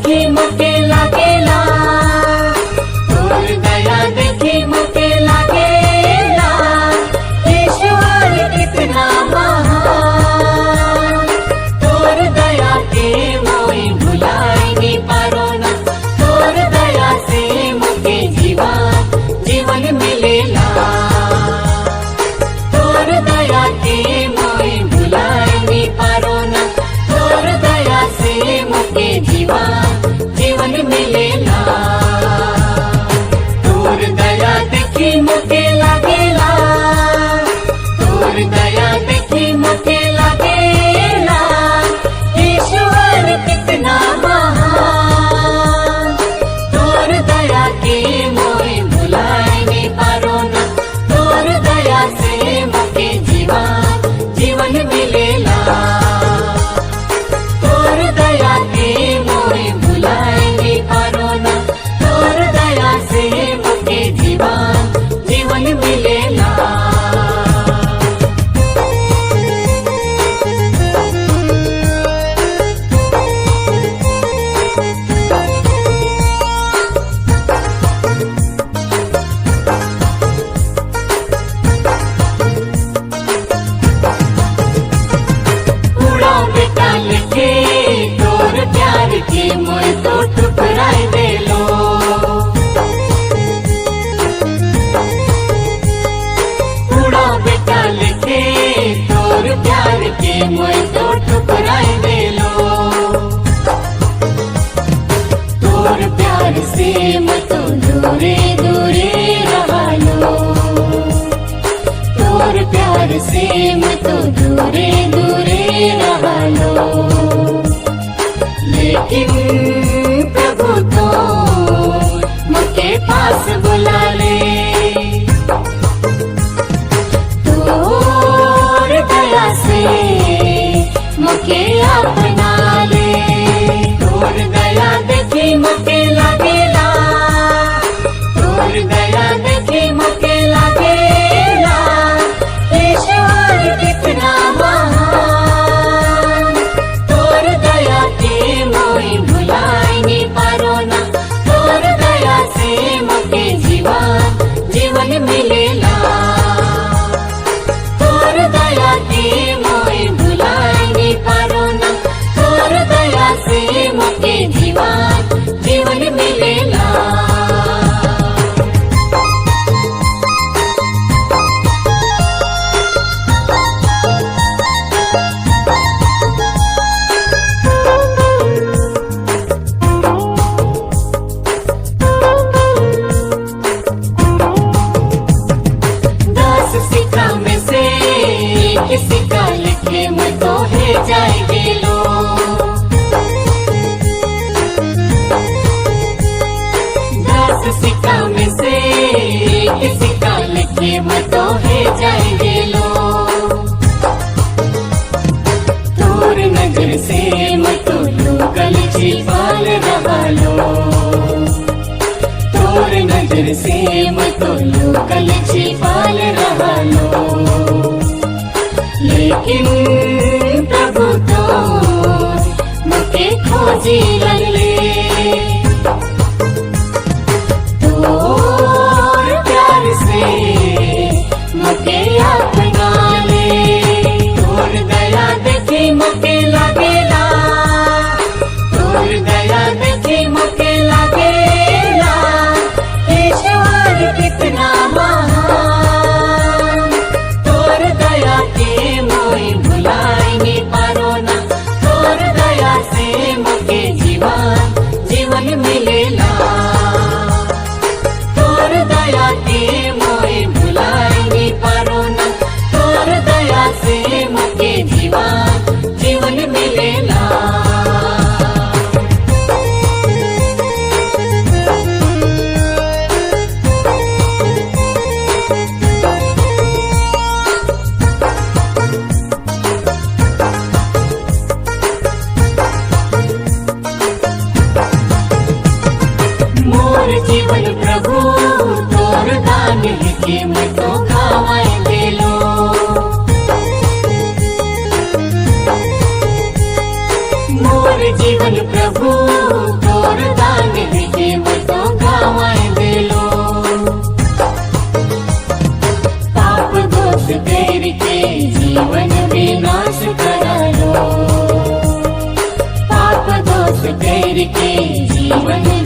देखी मोके लागेला, तोर दया देखी मोके लागेला, ईश्वर कितना महान। तोर दया के मोई भुलाई नी पारो ना, तोर दया से मोके जीवन जीवन मिलेला। तोर दया के मोई भुलाई नी पारो ना, तोर दया से मोके जीवन जीवन मिलेला। तोर दया देखी मोके लागेला, तोर दया देखी मोके लागेला, ईश्वर कितना महान। तोर दया के मोई भुलाई नी पारो ना, तोर दया से मोके जीवन जीवन मिलेला। तोर दया के मोई भुलाई नी पारो ना, तोर दया से मोके जीवन जीवन मिलेला। उड़ा बेटा लिखे तोर प्यार के मोय तो ठुकराए देलो। उड़ा बेटा लिखे तोर प्यार के मोय तो ठुकराए देलो। तोर प्यार से मैं तो दूरे दूरे रहा लो, तोर प्यार से मैं तो दूरे दूरे रहा लो। लेकिन प्रभु तो मुझे पास बुला ले, तोर दया से मुझे अपना ले। तोर दया देखी मुझे लागेला, तोर दया देखी मुझे लागेला, ईश्वर कितना महान। तोर दया के मोई भुलाई नी पारो ना, तोर दया से मोके जीवन जीवन मिलेला। तोर दया के मोई भुलाई नी पारो ना, तोर दया से मोके जीवन जीवन मिलेला। दस सिक्का में से एक सिक्का लिखे मैं तो है जाएंगे लो। दस सिक्का में से एक सिक्का लिखे मैं तो है जाएंगे लो। तोर नजर से मैं तो लूकल छिपाल रहा लो, तोर नजर से मैं तो लूकल छिपाल रहा लो। लेकिन प्रभु तो मुझे खोजी लगले, तोर प्यार से मुझे अपना ले। तोर दया देखी मुझे लागेला, तोर दया देखी मुझे लागेला, ईश्वर कितना महान। तोर दया के मोई भुलाई नी पारो ना, तोर दया से मोके जीवन जीवन मिलेला। तोर दया के मोई भुलाई नी पारो ना, तोर दया से मोके जीवन जीवन मिलेला। मोर जीवन प्रभु तोर दान है के मैं तो गावाए देलो। मोर जीवन प्रभु। जीवन।